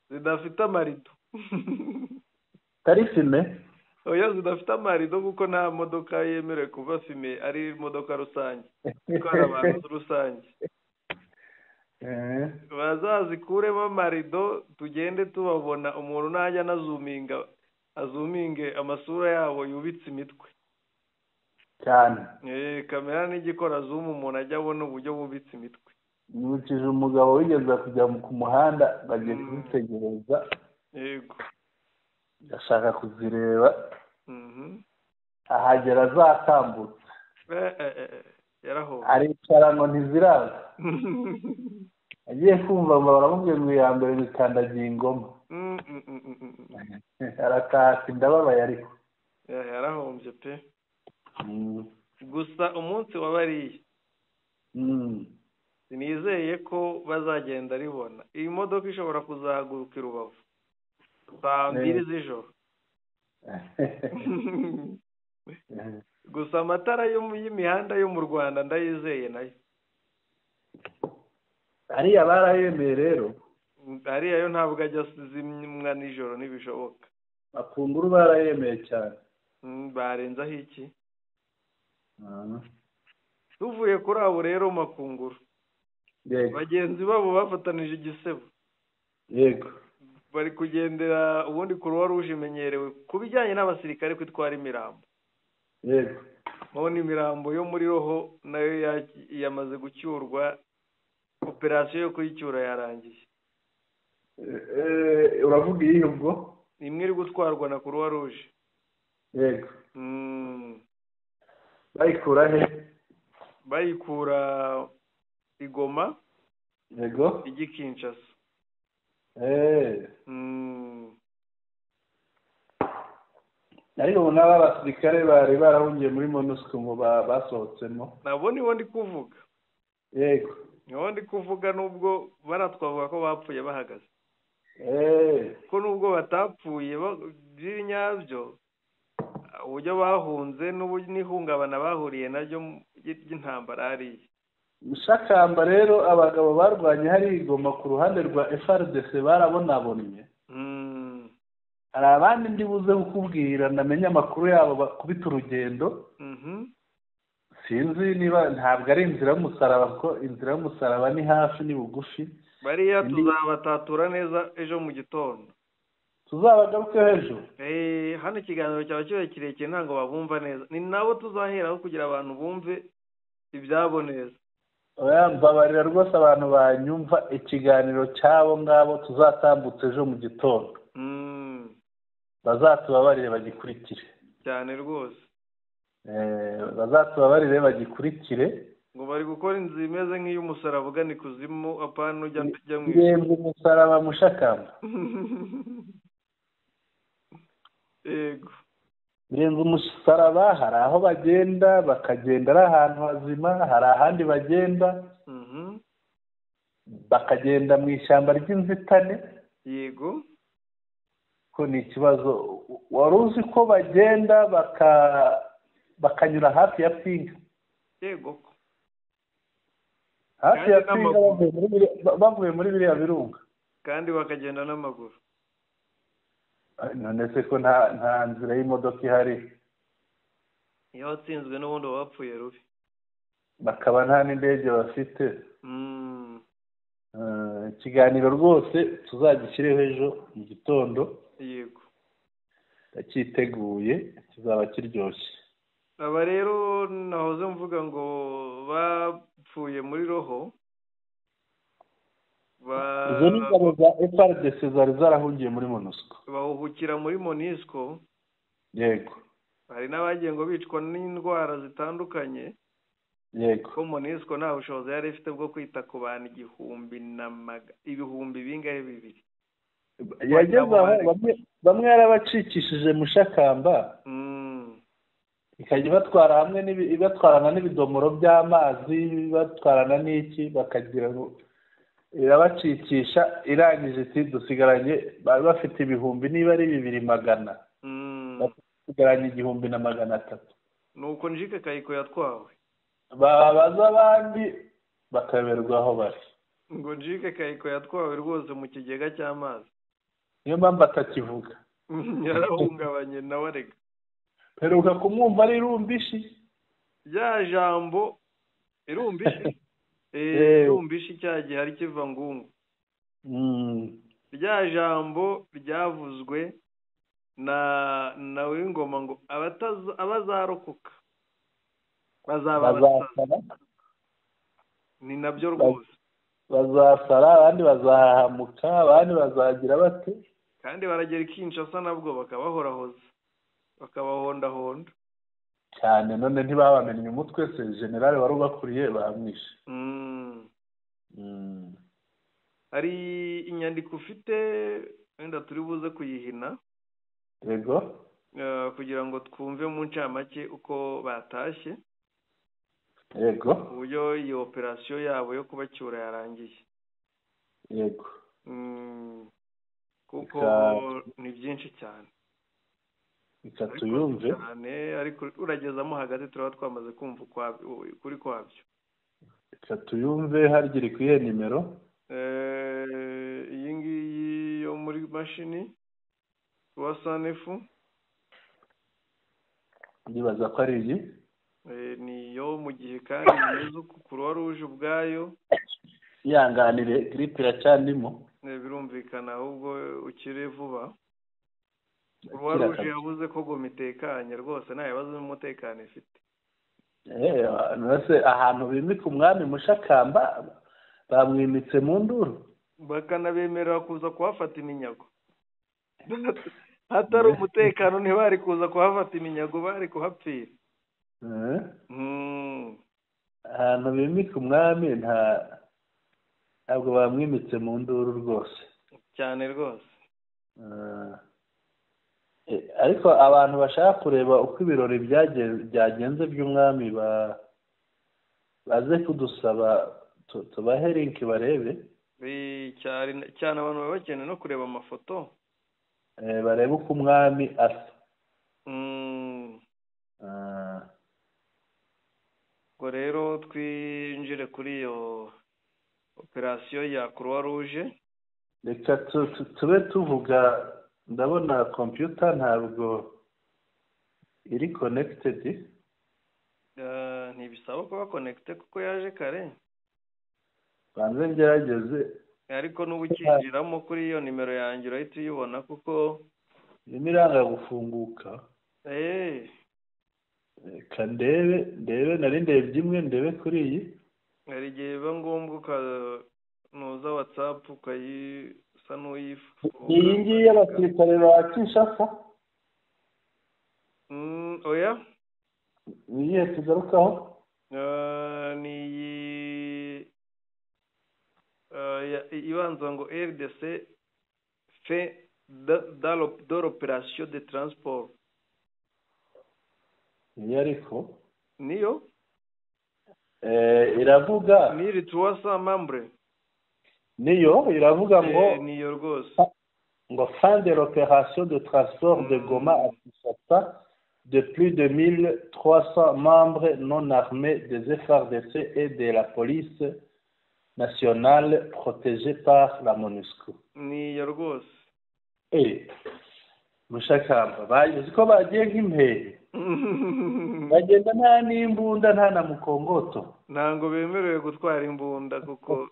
zidafite amarido. Tari fime? Oya, zidafite amarido kuko nta modoka yemerewe kuva fime, ari imodoka rusange itwara abantu rusange. Bazazikuremo amarido tugende tubabona, umuntu najya anazuminga azuminge amasura yabo yubitse imitwe cyane. Kamera n'igikora zoom, umuntu ajya abona uburyo bubitse imitwe. Nibukije umugabo wigeze kujya ku muhanda bagiye kuzitegereza. Yego. Ashaka kuzireba. Ahagera zatambutse. Yaraho. Aricara ngo ntiziraza. Agiye kumva ngo baramubwiye ngo iya mbere bikandagiye ingoma. Arataka ndababaye ariko. Yarahombye pe. Gusa umunsi wabariye sinizeye ko bazagenda ribona. Iyi modoka ishobora kuzahaguruka i Rubavu saa 2 z'ijoro. Gusa amatara y'imihanda yo mu Rwanda ndayizeye nayo. Ariya barayemeye rero. Ariya yo ntabwo ajya azimwa nijoro ntibishoboka. Bakunguru barayemeye cyane. Barenzaho iki? Tuvuye kuri abo rero Makunguru, bagenzi babo bafatanije igisebo. Yego. Bari kugendera ubundi Croix Rouge imenyerewe ku bijyanye n'abasirikare kwitwara imirambo. Yego. None imirambo yo muri roho nayo yamaze gucyurwa, operasiyo yo kuyicyura yarangiye. Uravuga iyi ubwo? Imwe iri gutwarwa na Croix Rouge. Yego. Bayikura he? Bayikura i Goma. Yego. Ijya Kinshasa. Ariko ubu n'aba basirikare bari barahungiye muri MONUSCO ngo basohotsemo. Nabo nibo ndi kuvuga. Yego. Nibo ndi kuvuga, nubwo baratwavuga ko bapfuye bahagaze. Ko nubwo batapfuye by'inyabyo, uburyo bahunze n'ihungabana bahuriye naryo ry'intambara hariya. Mushakamba rero abagabo barwanye hari Goma ku ruhande rwa FARDC barabonabonye. Hari abandi ndi buze kukubwira ndamenya amakuru yabo bakubita urugendo. Sinzi niba ntabwo ari inzira y'umusaraba, kuko inzira y'umusaraba ni hafi ni bugufi. Bariya tuzabatatura neza ejo mu gitondo. Tuzabagaruke ejo. Hano ikiganiro cyaba kibaye kirekire ntabwo babumva neza. Ni nabo tuzaheraho kugira abantu bumve ibyabo neza. Oya, mbabarira rwose abantu banyumva, ikiganiro cyabo ngabo tuzatambutse ejo mu gitondo. Bazatubabarire bagikurikire. Cyane rwose. Bazatubabarire bagikurikire. Ngo bari gukora inzu imeze nk'iy'umusaraba ugana ikuzimu, apana ujya mu ijuru. Umusaraba Mushakamba. Yego. Birenze umusaraba, hari aho bagenda bakagenda ari ahantu hazima, hari ahandi bagenda bakagenda mu ishyamba ry'inzitane. Yego. Ko ni ikibazo. Wari uzi ko bagenda bakanyura hafi ya Pinga. Yego. Hafi ya Pinga bavuye muri biriya birunga. Kandi bakagenda n'amaguru. None se ko nta nzira y'imodoka ihari? Iyo watsinzwe n'ubundi wapfuye rubi. Bakaba nta n'indege bafite. Ikiganiro rwose tuzagishyireho ejo mu gitondo. Yego. Ndacyiteguye, kizaba kiryoshye. Aba rero nahoze mvuga ngo bapfuye muri roho. Izo ni ingabo za FARDC zari zarahungiye muri MONUSCO. Bahuhukira muri MONUSCO. Yego. Hari n'abagiye ngo bicwa n'indwara zitandukanye. Yego. Ko MONUSCO nta bushobozi yari ifite bwo kwita ku bantu ibihumbi bingahe bibiri. Yageze aho bamwe yarabacikishije Mushakamba. Ikajya ibatwara hamwe ibatwarana n'ibidomoro by'amazi, batwarana n'iki, bakagira ngo irabacikisha, irangije iti dusigaranye, bari bafite ibihumbi niba ari 2,200, basigaranye 1,300. Nuko Njike Kayiko yatwawe, babaza abandi bakaberwa aho bari. Ngo Njike Kayiko yatwawe rwose mu kigega cy'amazi, niyo mpamvu atakivuga. Yarahungabanye nawe arega. Peruka kumwumva ari Rumbishi, rya jambo Irumbishi, Irumbishi cya gihe ari kiva ngungu. Rya jambo ryavuzwe na Wingoma ngo abazarokoka bazaba ni nabyo rwose, bazasara, abandi bazahamuka, abandi bazagira bate, kandi baragera Kinshasa nabwo bakabahorahoza, bakabahondahonda cyane. None ntibabamenye umutwe se, generale wari ubakuriye bamwishe. Hari inyandiko ufite wenda turi buze kuyihina. Yego. Kugira ngo twumve mu ncamake uko batashye. Yego. Uburyo iyo operasiyo yabo yo kubacyura yarangiye. Yego. Kuko ni byinshi cyane. Reka tuyumve cyane, ariko uragezamo hagati turaba twamaze kumva kuri kwabyo. Reka tuyumve. Harya iri ku iyihe nimero? Iyi ngiyi yo muri mashini wasanefu, ndibaza ko ari iyi. Ni yo mu gihe kandi bimeze uku, Croix Rouge ubwayo. Ihanganire grippe iracyandimo. Birumvikana, ahubwo ukire vuba. Croix Rouge yavuze ko Goma itekanye rwose, nta bibazo by'umutekano ifite. Nose ahantu bimika umwami Mushakamba bamwimitse mu nduru, bakanabemerera kuza kuhafata iminyago. Hatari umutekano ntibari kuza kuhafata iminyago, bari kuhapfira. Ahantu bimika umwami ntabwo bamwimitse mu nduru rwose cyane rwose. Ariko abantu bashaka kureba uko ibirori byagenze by'umwami baze kudusaba tubahe link barebe. Cyane abantu baba bakeneye no kureba amafoto, barebe uko umwami asa. Ubwo rero twinjire kuri iyo operasiyo ya Croix Rouge. Reka tube tuvuga, ndabona computer ntabwo iri connected. Ntibisaba kuba connected kuko yaje kare. Banze ngerageze, ariko n'ubu ukinjiramo kuri iyo nimero yanjye urahita uyibona kuko irimo iranga gufunguka. Reka ndebe nari ndebye imwe, ndebe kuri iyi. Hari igihe biba ngombwa ukanuza WhatsApp ukayisa n'uyifunga. Iyi ngiyi y'abasirikare ba Kinshasa. Oya, ni iyihe tugarukaho? Ni iyi ibanza ngo RDC fait de l'opération de transport. Niyo ariko niyo iravuga 1300 membres. Niyo iravuga ngo niyo rwose ngo fin de l'opération de transport de Goma à Kinshasa de plus de 1300 membres non armés des FARDC et de la police nationale protégée par la MONUSCO. Niyo rwose. Mushakamba bazi ko bagiye nk'impehe, bagenda nta n'imbunda nta na mukongoto. Ntabwo bemerewe gutwara imbunda kuko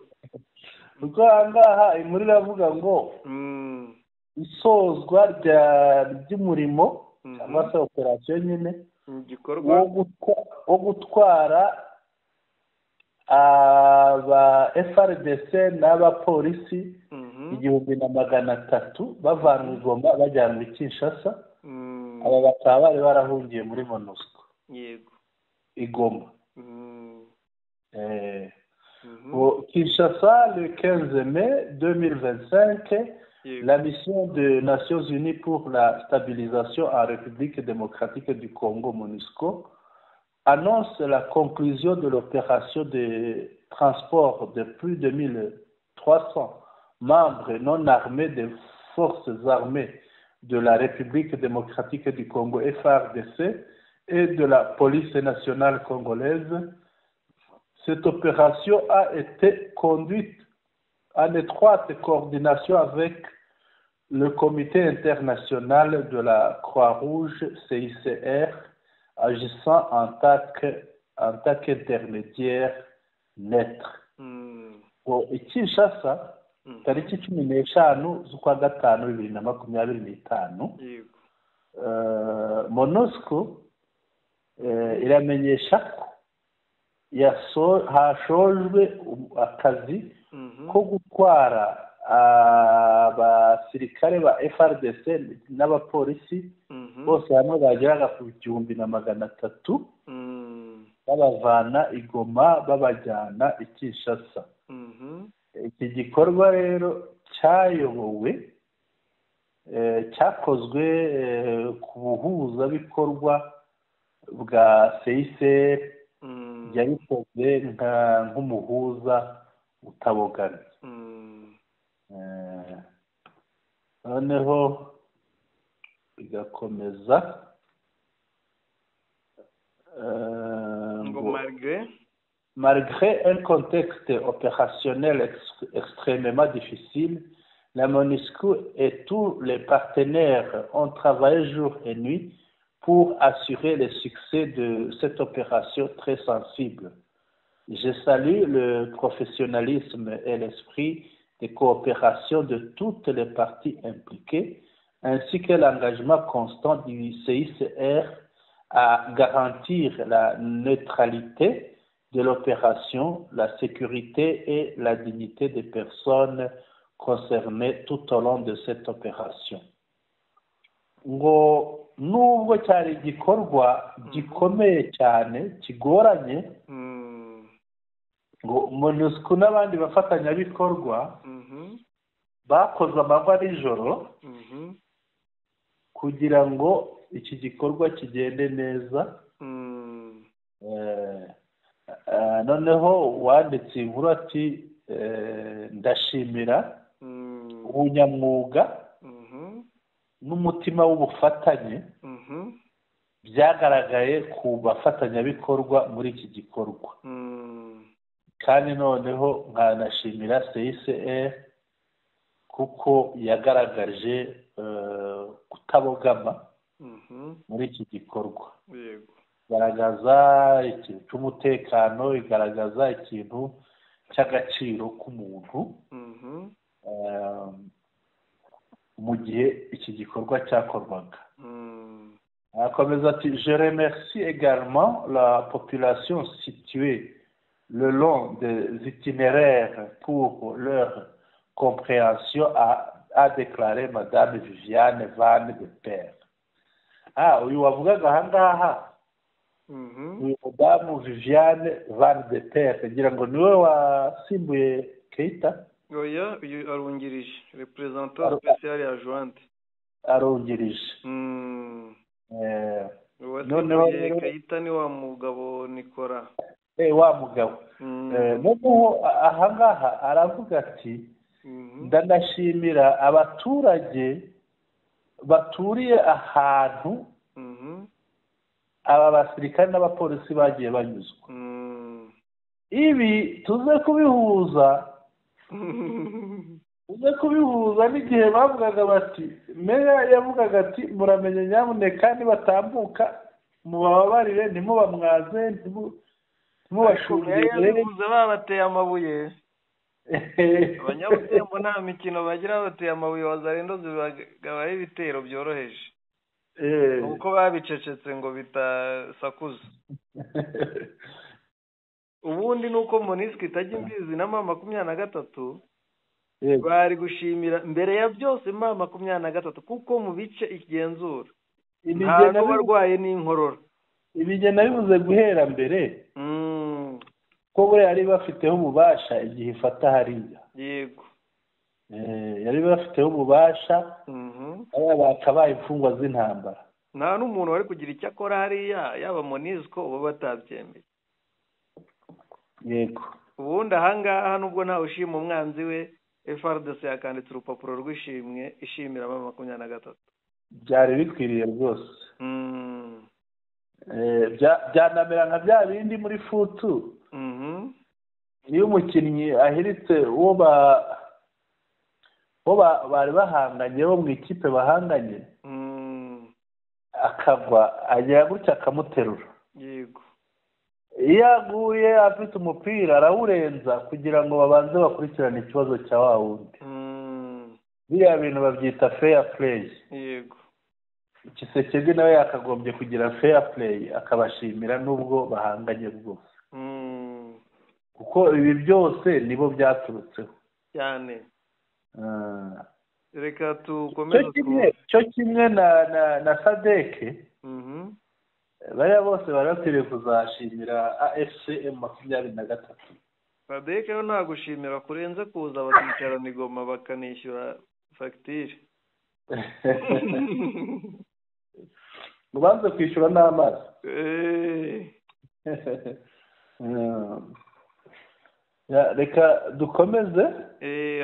ahangaha inkuru iravuga ngo isozwa ry'umurimo cyangwa se operasiyo nyine igikorwa wo gutwara aba FARDC n'abapolisi 1300 bavanwe i Goma bajyanwe i Kinshasa. Aba bakaba bari barahungiye muri MONUSCO yego i Goma. Kinshasa, le 15 mai 2025, la mission des Nations Unies pour la stabilisation en République démocratique du Congo, MONUSCO, annonce la conclusion de l'opération de transport de plus de 1300 membres non armés des forces armées de la République démocratique du Congo, FARDC, et de la police nationale congolaise. Cette opération a été conduite en étroite coordination avec le Comité international de la Croix-Rouge, CICR, agissant en tant qu'intermédiaire neutre. I Kinshasa, tariki 15 z'ukwa gatanu 2025, MONUSCO iramenyesha ko hashojwe akazi ko gutwara abasirikare ba FARDC n'abapolisi bose hamwe bageraga ku 1300, babavana i Goma babajyana i Kinshasa. Iki gikorwa rero cyayobowe, cyakozwe ku buhuzabikorwa bwa CICR, yabikoze nk'umuhuza utabogamye. Noneho bigakomeza ngo malgré un contexte opérationnel extrêmement difficile, la MONUSCO et tous les partenaires ont travaillé jour et nuit pour assurer le succès de cette opération très sensible. Je salue le professionnalisme et l'esprit de coopération de toutes les parties impliquées, ainsi que l'engagement constant du CICR à garantir la neutralité de l'opération, la sécurité et la dignité des personnes concernées tout au long de cette opération. Ngo nubwo cyari igikorwa gikomeye cyane kigoranye, ngo MONUSCO n'abandi bafatanyabikorwa bakoze amanywa nijoro kugira ngo iki gikorwa kigende neza. Noneho uwanditse inkuru ati ndashimira ubunyamwuga n'umutima w'ubufatanye byagaragaye ku bafatanyabikorwa muri iki gikorwa, kandi noneho nkanashimira CICR kuko yagaragaje kutabogama muri iki gikorwa, igaragaza ikintu cy'umutekano, igaragaza ikintu cy'agaciro k'umuntu mu gihe iki gikorwa cyakorwaga. Akomeza ati je remercie également la population située le long des itinéraires pour leur compréhension, a déclaré Madame Viviane Van de Perre. Uyu wavugaga ahangaha, uyu mudamu Viviane Van de Perre, ngira ngo niwe wasimbuye Keita. Oya, uyu arungirije représentant spécial adjointe. Arungirije. Noneho Keita ni wa mugabo Nicolas. Wa mugabo. Noneho ahangaha aravuga ati ndanashimira abaturage baturiye ahantu aba basirikare n'abapolisi bagiye banyuzwa. Ibi tuze kubihuza n'igihe bavugaga bati meya yavugaga ati muramenye nyamuneka nibatambuka mubababarire, ntimubamwaze, ntimubashungere. Babateye amabuye abanyabutembo nta mikino bagira, bateye amabuye wazarendo zibagabaho ibitero byoroheje, uko babicecetse ngo bitasakuza. Ubundi nuko MONUSCO itajya imbizi na M23 bari gushimira mbere ya byose M23, kuko mu bice igenzura Nta n'uwarwaye n'inkorora. Ibigena bivuze guhera mbere ko buriya yari bafiteho ububasha igihe ifata hariya. Yego, yari bafiteho ububasha, bakabaye imfungwa z'intambara. Nta n'umuntu wari kugira icyo akora hariya, yaba MONUSCO uba batabyemeye. Yego. Ubundi ahangaha nubwo ntawe ushima umwanzi we, FARDC yakanditse urupapuro rw'ishimwe ishimira M23. Byari bikwiriye rwose. Byanamera nka bya bindi muri futu. Iyo umukinnyi ahiritse uwo bari bahanganye, bo mu ikipe bahanganye, akagwa agera gutya akamuterura. Yego. Iyo aguye afite umupira arawurenza kugira ngo babanze bakurikirane ikibazo cya wa wundi. Biriya bintu babyita fair play. Yego. Tshisekedi nawe yakagombye kugira fair play, akabashimira nubwo bahanganye bwose, kuko ibi byose nibo byaturutseho cyane. Reka tukomeze. Cyo kimwe na SADC, bariya bose bari bakwiriye kuzashimira AFC M23. SADC yo nta gushimira kurenze kuza bakicarana i Goma bakanishyura fagitire. Ubanze kwishyura n'amazi. Reka dukomeze.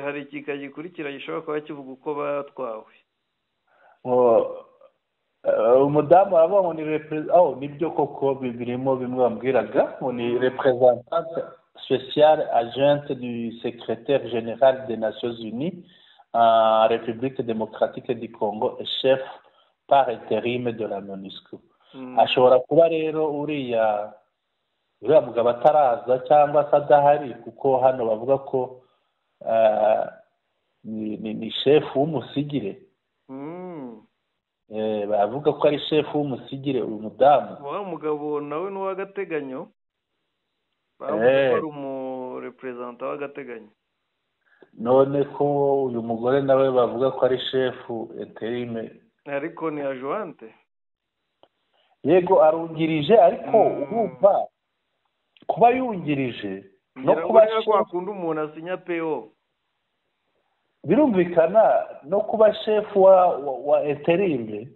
Hari ikika gikurikira gishobora kuba kivuga uko batwawe. Umudamu aravuga ngo ni nibyo koko birimo bimwe bambwiraga ngo ni représentante spéciale agente du secrétaire général des Nations Unies en République démocratique du Congo et chef par intérim de la MONUSCO. Ashobora kuba rero uriya mugabo ataraza cyangwa se adahari, kuko hano bavuga ko ni chef w'umusigire. Bavuga ko ari chef w'umusigire uyu mudamu. Wa mugabo nawe ni uw'agateganyo, bavuga ko ari umurepresentant w'agateganyo. None ko uyu mugore nawe bavuga ko ari chef interime, ariko ni adjointe. Yego, arungirije, ariko urumva kuba yungirije no kuba kwakunda umuntu asinya PO birumvikana, no kuba chef wa interime.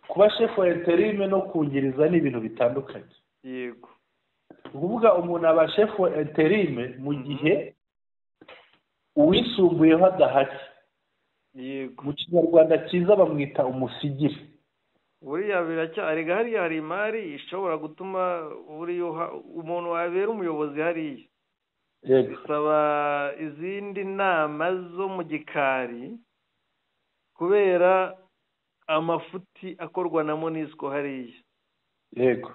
Kuba chef wa interime no kungiriza ni ibintu bitandukanye. Yego. Ukuvuga umuntu aba chef wa interime mu gihe uwisumbuyeho adahari. Yego. Mu Kinyarwanda cyiza bamwita umusigire. Buriya biracyari hariya, hari imari ishobora gutuma buriya umuntu wabera umuyobozi hariya. Bisaba izindi nama zo mu gikari kubera amafuti akorwa na MONUSCO hariya. Yego.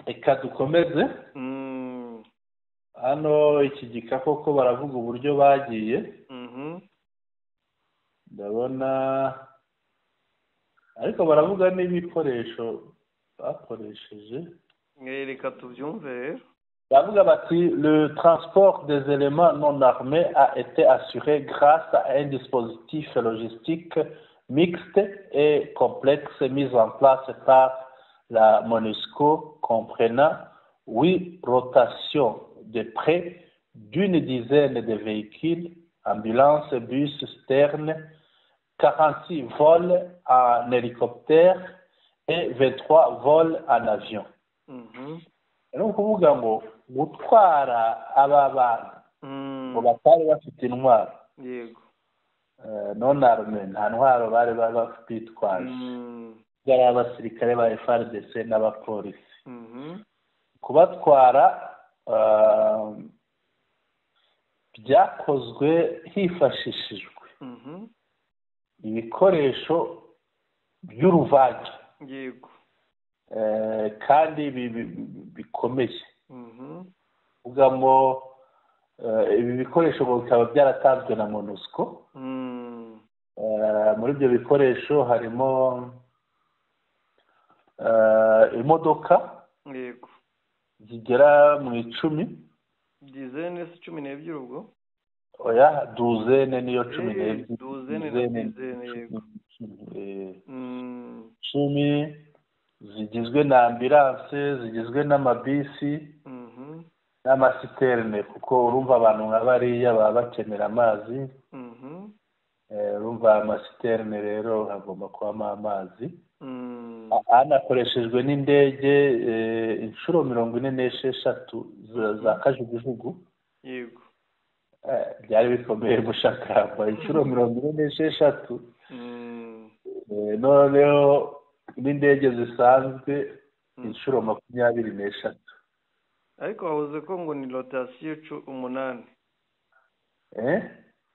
Reka dukomeze. Hano iki gika koko baravuga uburyo bagiye. Ndabona ariko baravuga n'ibikoresho bakoresheje. Reka tubyumve rero. Bavuga bati le transport des éléments non armés a été assuré grâce à un dispositif logistique mixte et complexe mis en place par la MONUSCO, comprenant 8 rotations de près d'une dizaine de véhicules, ambulances, bus, citernes, 46 vols en hélicoptère et 23 vols en avion. Ni ukuvuga ngo gutwara aba bantu ngo batari bafite intwaro. Yego. Non arme, nta ntwaro bari bitwaje. Byari abasirikare ba FARDC n'abapolisi. Kubatwara byakozwe hifashishijwe ibikoresho by'uruvange. Yego. Kandi bikomeye. Ugamo ibi bikoresho bikaba byaratanzwe na MONUSCO. Muri ibyo bikoresho harimo imodoka. Yego. Zigera mu 10. Dizene 12 ubwo? Oya, douzaine niyo 12. Douzaine na dizaine, yego. 10 zigizwe na ambulance, zigizwe n'amabisi n'amasiterne, kuko urumva abantu nka bariya baba bakenera amazi. Urumva amasiterne rero hagomba kubamo amazi. Hanakoreshejwe n'indege inshuro 46 za kajugujugu. Yego. Byari bikomeye Mushakamba, inshuro 46. Noneho n'indege zisanzwe inshuro 23. Ariko wavuze ko ngo ni rotasiyo 8.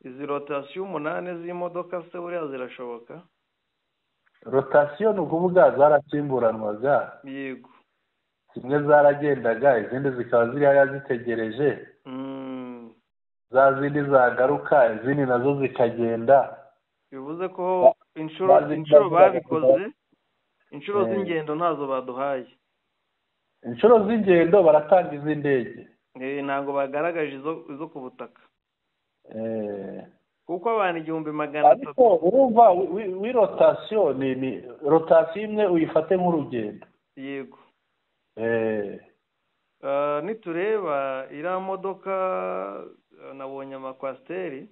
Izi rotasiyo 8 z'imodoka se buriya zirashoboka? Rotasiyo ni ukuvuga zarasimburanwaga. Yego. Zimwe zaragendaga, izindi zikaba ziri hariya zitegereje. Za zindi zagaruka, izindi nazo zikagenda. Bivuze ko inshuro babikoze, inshuro z'ingendo ntazo baduhaye. Inshuro z'ingendo baratanga iz'indege. Ntabwo bagaragaje izo ku butaka. Kuko abantu 1300. Ariko urumva wi rotasiyo ni rotasiyo imwe uyifate nk'urugendo. Yego. Nitureba iriya modoka nabonye amakwasiteri.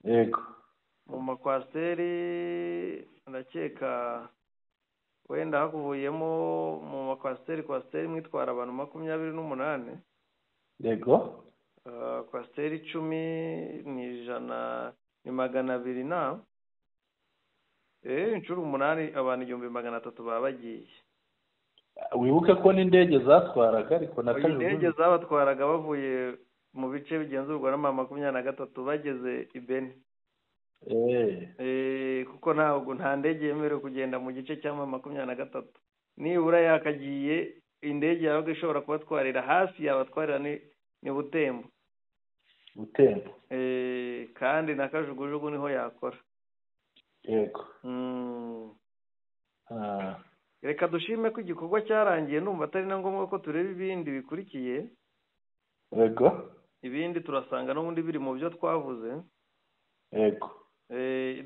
Yego. Mu makwasiteri ndakeka wenda hakuvuyemo mu makwasiteri, kwasiteri imwe itwara abantu 28. Yego. Kwasiteri 10 ni 100 ni 200 na inshuro 8 abantu 1300 baba bagiye. Wibuke ko n'indege zatwaraga, ariko na kajugujugu. Indege zabatwaraga bavuye mu bice bigenzurwa na 23 bageze i Beni. Kuko ntabwo nta ndege yemerewe kugenda mu gice cya 23. Nibura yakagiye indege yabaga ishobora kubatwarira hafi, yabatwarira ni Butembo. Butembo. Kandi na kajugujugu niho yakora. Yego. Reka dushime ko igikorwa cyarangiye, ndumva atari na ngombwa ko tureba ibindi bikurikiye. Yego. Ibindi turasanga n'ubundi biri mu byo twavuze. Yego.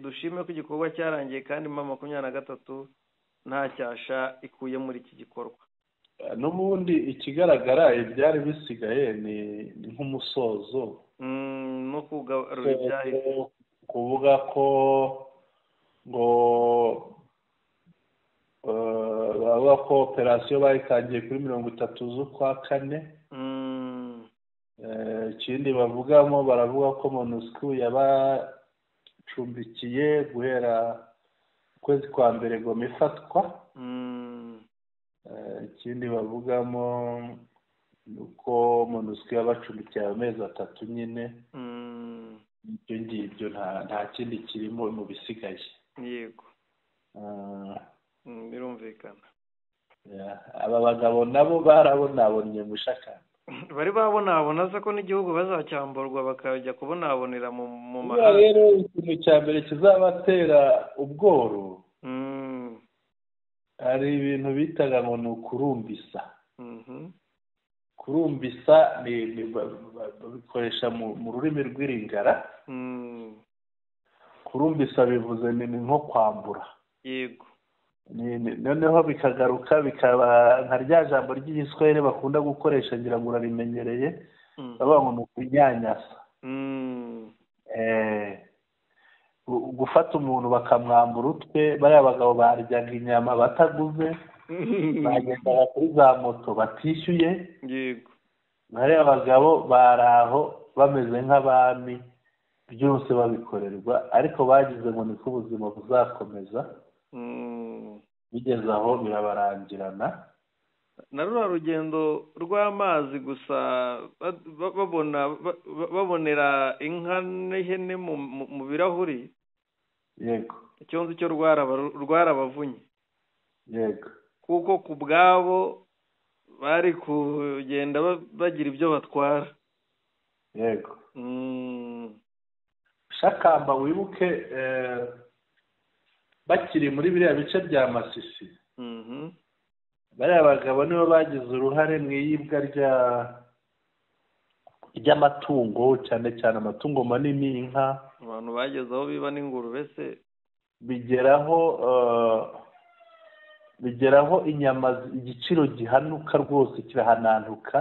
Dushime ko igikorwa cyarangiye kandi 23 nta cyasha ikuye muri iki gikorwa. N'ubundi ikigaragara ibyari bisigaye ni nk'umusozo. No kugarura ibyahise. Kuvuga ko ngo bavuga ko operasiyo bayitangiye kuri 30 z'ukwa 4. Ikindi bavugamo, baravuga ko MONUSCO yabacumbikiye guhera ukwezi kwa mbere Goma ifatwa. Ikindi bavugamo ni uko MONUSCO yabacumbikiye amezi 3 nyine. Ibyo ngibyo nta kindi kirimo mu bisigaye. Yego. Birumvikana. Aba bagabo nabo barabonabonye Mushakamba. Bari babonabona se ko n'igihugu bazacyamburwa bakajya kubonabonera mu mahanga. Rero ikintu cya mbere kizabatera ubworo, hari ibintu bitaga ngo ni ukurumbisa. Kurumbisa ni babikoresha mu rurimi rw'iringara. Kurumbisa bivuze ni nko kwambura. Yego. Noneho bikagaruka bikaba nka rya jambo ry'igiswahili bakunda gukoresha, ngira ngo urarimenyereye, bavuga ngo ni ukunyanyasa. Gufata umuntu bakamwambura utwe, bariya bagabo baryaga inyama bataguze, bagendaga kuri za moto batishyuye. Yego. Bariya bagabo bari aho bameze nk'abami, byose babikorerwa, ariko bagize ngo niko ubuzima buzakomeza. Bigeze aho birabarangirana. Na ruriya rugendo rw'amazi gusa babona babonera inka n'ihene mu birahuri. Yego. Icyo nzi cyo rwarabavunye. Yego. Kuko ku bwabo bari kugenda bagira ibyo batwara. Yego. Shakamba wibuke bakiri muri biriya bice bya Masisi. Bariya bagabo nibo bagize uruhare mu iyibwa ry'amatungo, cyane cyane amatungo manini, inka. Abantu bageze aho biba n'ingurube se. Bigeraho inyama igiciro gihanuka rwose, kirahanantuka,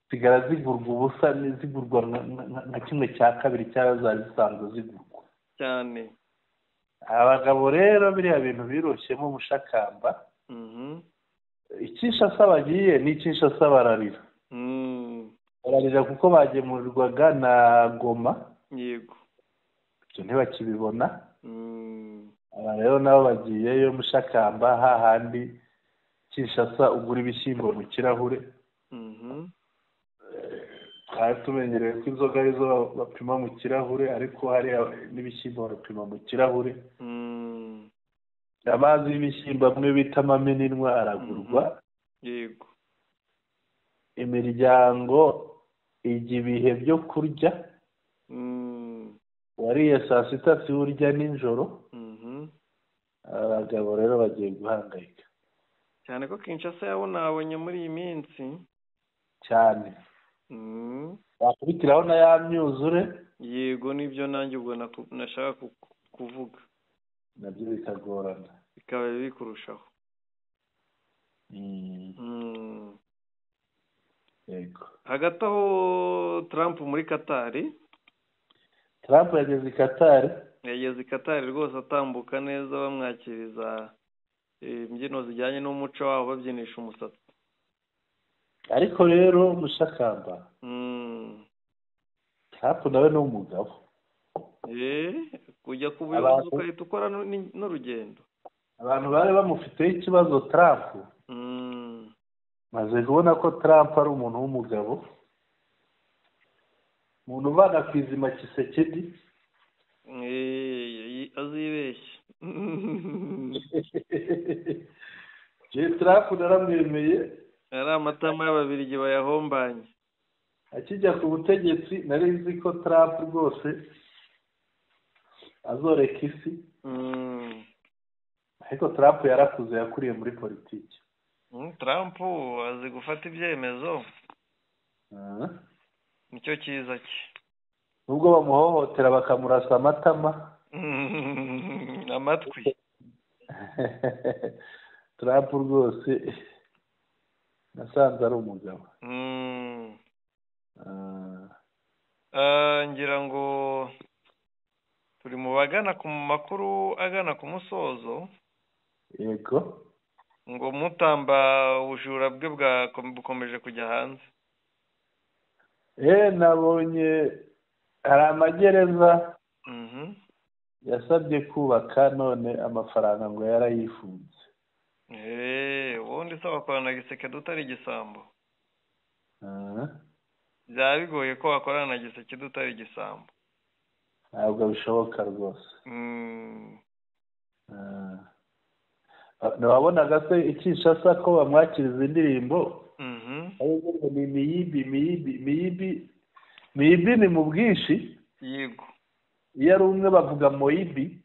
zigara zigurwa ubusa, zigurwa nka 1/2 cyangwa zari zisanzwe zigurwa cyane. Abagabo rero biriya bintu biroshyemo umushakamba. Ikinshasa bagiye ni Kinshasa bararira, bararira kuko bagemurirwaga na Goma. Yego, ibyo ntibakibibona. Aba rero nabo bagiyeyo mushakamba, hahandi Kinshasa ugura ibishyimbo mu kirahure. Twari tumenyereye ko inzoga arizo bapima mu kirahure, ariko hariya n'ibishyimbo barapima mu kirahure. Amazi y'ibishyimbo amwe bita amamininwa aragurwa. Yego, imiryango ijya ibihe byo kurya, wariye saa sita si urya nijoro. Abagabo rero bagiye guhangayika cyane ko Kinshasa yabonabonye muri iyi minsi cyane. Bakubitiraho na ya myuzure. Yego, nibyo nanjye ubwo nashaka kuvuga, nabyo bikagorana, bikaba bibi kurushaho. Yego, hagati aho Trump muri Katari. Trump yageze i Katari, yageze i Katari rwose, atambuka neza, bamwakiriza imbyino zijyanye n'umuco wabo, babyinisha umusatsi. Ariko rero mushakamba, Trump nawe ni umugabo. Kujya ku buyobozi ugahita ukora n'urugendo. Abantu bari bamufiteho ikibazo Trump, maze kubona ko Trump ari umuntu w'umugabo, umuntu uvana ku izima Tshisekedi. Azibeshye. Trump naramwemeye. Ari amatama y'Ababiligi bayahombanye. Akijya ku butegetsi nari nzi ko Trump rwose azoreka isi. Ariko Trump yarakuze, yakuriye muri politiki. Trump azi gufata ibyemezo, nicyo cyiza cye. Nubwo bamuhohotera bakamurasa amatama, amatwi. Trump rwose nasanze ari umugabo. Ngira ngo turi mu bagana ku makuru agana ku musozo. Yego, ngo Mutamba ubujura bwe bukomeje kujya hanze. Nabonye hari amagereza yasabye kubaka, none amafaranga ngo yarayifunze. Ubundi se wakorana na Gisekedi utari igisambo? Byaba bigoye ko wakorana na Gisekedi utari igisambo. Ntabwo bishoboka rwose. Ntiwabonaga se Kinshasa ko bamwakiriza indirimbo? Ni miyibi miyibi miyibi miyibi ni mu bwinshi. Yego, iyo ari umwe bavuga moyibi,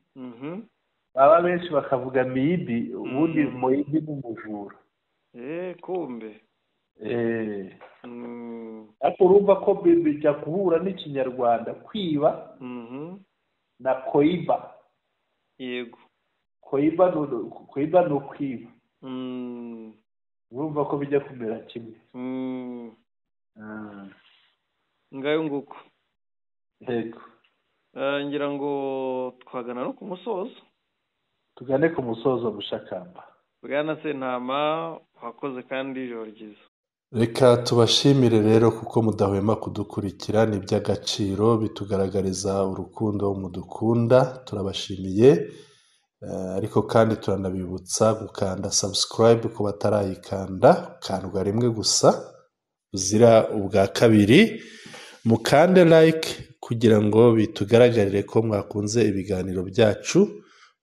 baba benshi bakavuga miyibi. Ubundi moyibi ni umujura. Kumbe ariko urumva ko bijya guhura n'ikinyarwanda kwiba na koiba. Yego, koiba ni ukwiba. Urumva ko bijya kumera kimwe. Ngayo nguko. Yego, ngira ngo twagana no ku musozo. Tugane ku musozo mushakamba. Bwana Sentama, wakoze kandi ijoro ryiza. Reka tubashimire rero kuko mudahwema kudukurikira, ni iby'agaciro, bitugaragariza urukundo mudukunda, turabashimiye. Ariko kandi turanabibutsa gukanda subscribe ku batarayikanda, kandwa rimwe gusa uzira ubwa kabiri, mukande like kugira ngo bitugaragarire ko mwakunze ibiganiro byacu,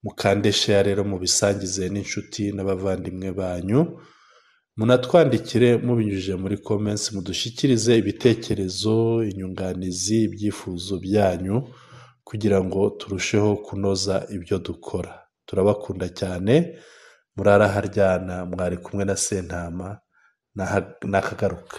mukande share rero mubisangize n'inshuti n'abavandimwe banyu, munatwandikire mubinyujije muri comments, mudushyikirize ibitekerezo, inyunganizi, ibyifuzo byanyu kugira ngo turusheho kunoza ibyo dukora. Turabakunda cyane, murara haryana, mwari kumwe na Sentama, nakagaruka.